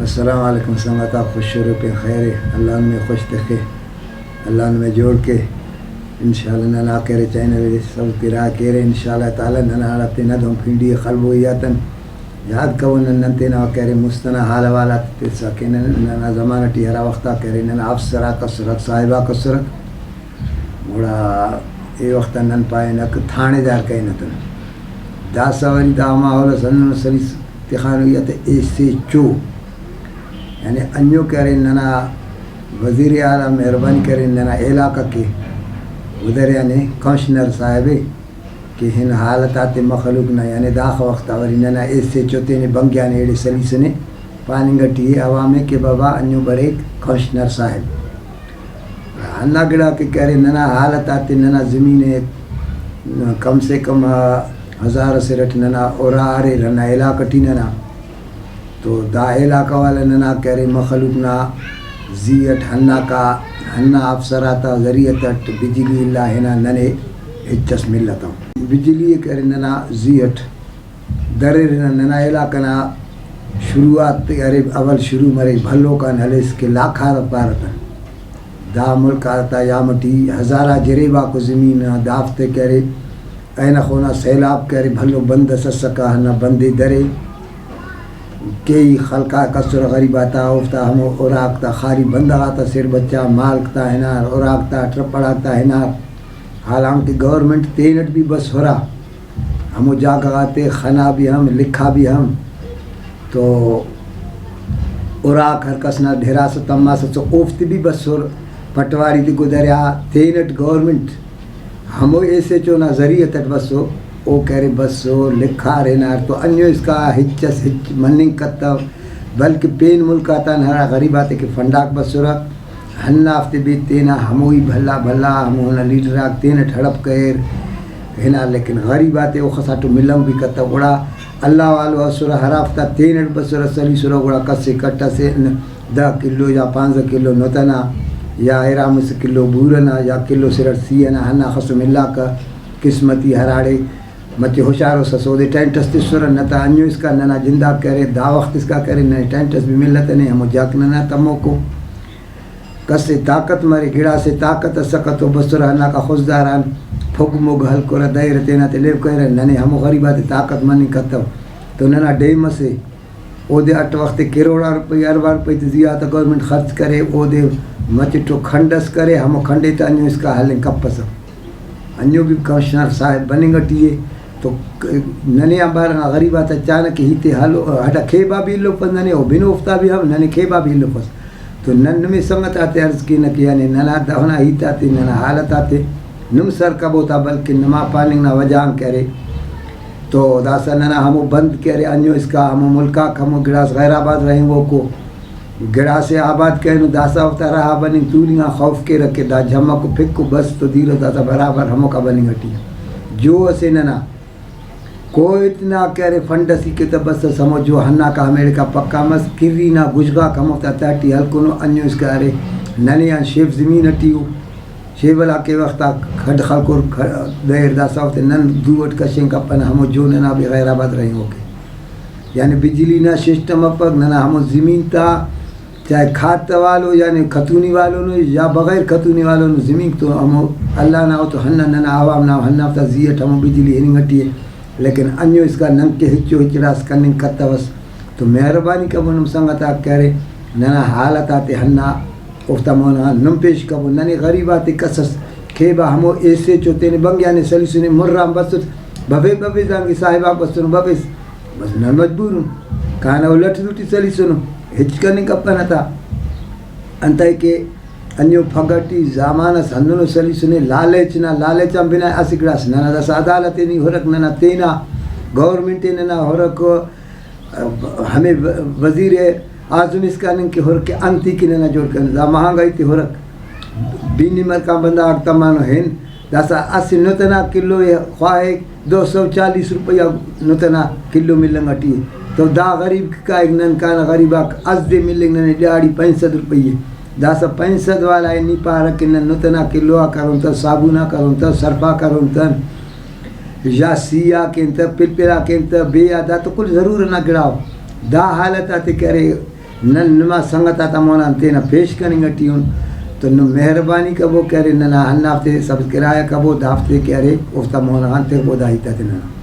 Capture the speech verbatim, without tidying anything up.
السلام علیکم سنگت آک، خوش شروع پین خیر ءِ، اللہ نمے خوش تخے، اللہ نمے جوڑ کے۔ انشاءاللہ ننا کرے چینل ءِ سب گرا کیرے، انشاءاللہ تعالی ننا ہرا تینا دہن پنڈی ءِ خلبوئی آتن یاد کبو، نن نن تینا کرے مست ئنا حال احوال آتے تسا کہ نن ننا زمانہ ٹی ہرا وخت آ کرے ننا افسر آک اسرک، صاحب آک اسرک، گڑا اے وخت آ نن پائینک تھانے دار کرینہ تہ۔ داسہ وری دا ماحول اس ہندنو سلیس تخانوئی آ تہ ایس ایچ او، یعنی انجو کہ ارے ننا وزیر اعلیٰ مہربانی کرے ننا علاقہ کے ودریانے کمشنر صاحب ءِ کہ ہن حالت آتے مخلوق نا، یعنی داخہ وخت آ وری ننا ایس ایچ او تینے بنگیانے ایڑے سلیسنے پاننگ ٹی ءِ عوام ءِ کہ بابا انجو بریک کمشنر صاحب۔ ہندا گڑا کہ کرے ننا حالت آتے ننا زمین ءِ کم سے کم ہزار اسے ارٹ ننا ارا اریر ہندا علاقہ ٹی ننا۔ تو دا علاقہ والا ننا کہ ارے مخلوق نا زی اٹ ہنداکا ہندا افسر آتا ذریعت اٹ بجلی الا ہنا ننے ہچ اس ملتو۔ بجلی ءِ کہ ارے ننا زی اٹ دریرہ، ننا علاقہ نا شروعات ارے، اول شروع مریک بھلوک آن ہلیس کہ لاکھارہ پارہ تہ۔ دا ملک آتا یام ٹی ہزارہ جریب آکو زمین آ دافتے کہ ارے اینخ اونا سیلاب کہ ارے بھلو بند اس اسکہ، ہندا بندے درے کیہی خلق آک اسرہ غریب آتا، اوفتا ہمو اراک تا خالی بندغ آتا سر بچا، مالک تا ہنار، اراک تا ٹرپڑاک تا ہنار، حالانکہ گورنمنٹ تینٹ بھی بس ہرا، ہمو جاگہ غاتے خنا بھی ہم، لکھا بھی ہم، تو اراک ہر کس نا ڈھیراسہ تماسہ تو اوفتے بھی بسر، پٹواری تے گدریا تینٹ گورنمنٹ ہمو ایس ایچ او نا ذریعت اٹ بسو، او کرے بسو، لکھار ہنار تو انجو اسکا ہچ اس ہچ مننگ کتو، بلکہ پین ملک آتان ہرا غریب آتے کہ فنڈاک بسرہ، ہندافتے بھی تینا ہموئی بھلا بھلا ہمو اونا لیڈر آک تینٹ ہڑپ کریر ہنا، لیکن غریب آتے اوخہ ساٹو ملنگ بھی کتو۔ گڑا اللہ والو اسرہ ہرافتا تینٹ بسرہ سلیسرہ، گڑا کس ئے کٹ ئسے ن-، دہ کلو یا پانزدہ کلو نت ئنا یا ارا مسہ کلو بور ئنا یا کلو سرٹ سی ئنا ہندا خسو ملاکہ قسمتی ہراڑے مچہ ہشار اس ئس اودے ٹینٹ ئس تسرہ۔ نتہ انجو اسکا ننا جنداک کہ ارے دا وخت اسکا کہ ارے ننے ٹینٹ ئس بھی ملتنے، ہمو جاک ننا تموکو۔ کس ئے طاقت مرے، گڑاسے طاقت ئسکہ تو بسرہ ہنداکا خضدار آن پھگ مگ ہلکرہ، دریرہ تینا تے لیو کریرہ، ننے ہمو غریب آتے طاقت مننگ کتو تو ننا ڈیم ئسے اودے اٹ وخت ئے کروڑا روپئی، اربا روپئی تے زیات آ گورنمنٹ خرچ کرے، اودے مچٹو کھنڈ ئس کرے، ہمو کھنڈے تے انجو اسکا ہلنگ کپسہ۔ انجو بھی کمشنر صاحب بننگ ٹی ءِ تو ک-، ننے آنبار نا غریب آتا چانہ کہ ہیتے ہلو، ہڈا کھیبا بھی الوپس ننے، او بن اوفتا بھی ہم ننے کھیبا بھی الوپس۔ تو نن نمے سنگت آتے عرض کینہ کہ یعنی ننا دہنا ہیت آتے، ننا حالت آتے نم سر کبو تا، بلکن نما پاننگ نا وجہ آن کہ ارے تو داسہ ننا ہمو بند کہ ارے انجو اسکا ہمو ملک آک ہمو گڑاس غیر آباد رہینگوکو۔ گڑاسے آباد کرینو، داسہ اوفتا رہا بننگ تولنگ آن خوف کیرہ کہ دا جھمکو پھکو بس تو دیرہ داسہ برابر ہموکا بننگ ٹی۔ جو اسے ننا کوئٹ نا کہ ارے فنڈ ئسے کہ تہ بس اس ہمو جو ہنداکا ہمیڑکا پکا مس، کری نا گژغاک ہموفتا تہٹی ہلکنو، انجو اسکا ارے ننے آن شیف زمین ٹی او، شیف علاقے وختا کھڈ خلکر کھ-، دیر داسہ اوفتے نن دو اٹ کشنگ کپنہ، ہمو جو ننا بھی غیر آباد رہینگوکے۔ یعنی بجلی نا سسٹم افک، ننا ہمو زمین تا چاہے کھاتہ والو یعنی کھتونی والو نو یا بغیر کھتونی والو نو زمین تو ہمو اللہ نا او تو ہنہ، ننا عوام نا ہنہ، ہفتا زی اٹ ہمو بجلی ہننگ ٹی ءِ، لیکن انجو اسکا نن کہ ہچو ہچڑاس کننگ کتوس تو مہربانی کبو نم سنگت آک کہ ارے ننا حالت آتے ہنہ اوفتا مونا نم پیش کبو۔ ننے غریب آتے کس اس کھیبا ہمو ایس ایچ او تینے بنگیانے سلیسنے مران بسس بفے بفے دانگی صاحب آک بسنو بفیس۔ بس نن مجبور ان، کانہ او لٹ دوٹی سلیسنو، ہچ کننگ کپنہ تا۔ انتئے کہ انجو پھگہ ٹی زامانس ہندنو سلیسنے، لالچ نا، لالچ آن بنا اسہ گڑاس ننا داسہ عدالت ءِ نی ہرک، ننا تینا گورنمنٹ ءِ ننا ہرک، ہمے وزیر اعظم اسکان انگ کہ ہرک کہ انت ای کہ ننا جوڑ کرینے، دا مہانگائی تے ہرک، بینی مرکان بندغاک تمانو ہن، داسہ اسہ نت ئنا کلو ءِ خواہک دو سو چالیس روپیہ نت ئنا کلو ملنگ ٹی ءِ۔ تو دا غریب کہ کائک، نن کانہ غریب آک اس دے ملنگ ننے ڈیہاڑی پنچ سد روپیہ۔ داسہ پنچ سد والا ءِ نی پارہ کہ نن نت ئنا کلو آک کرون تہ، صابن آک کرون تہ، صرف آک کرون تہ، یا سی آک انت، پلپل آک انت، بے آ، دا تو کل ضرور ئنا گڑا ءُ۔ دا حالت آتے کہ ارے نن نما سنگت آتا مون آن تینا پیش کننگ ٹی ان، تو نم مہربانی کبو کہ ارے ننا ہندافتے سبسکرائب کبو، دافتے کہ ارے اوفتا مون غان تخبو دا ہیت آتے ننا۔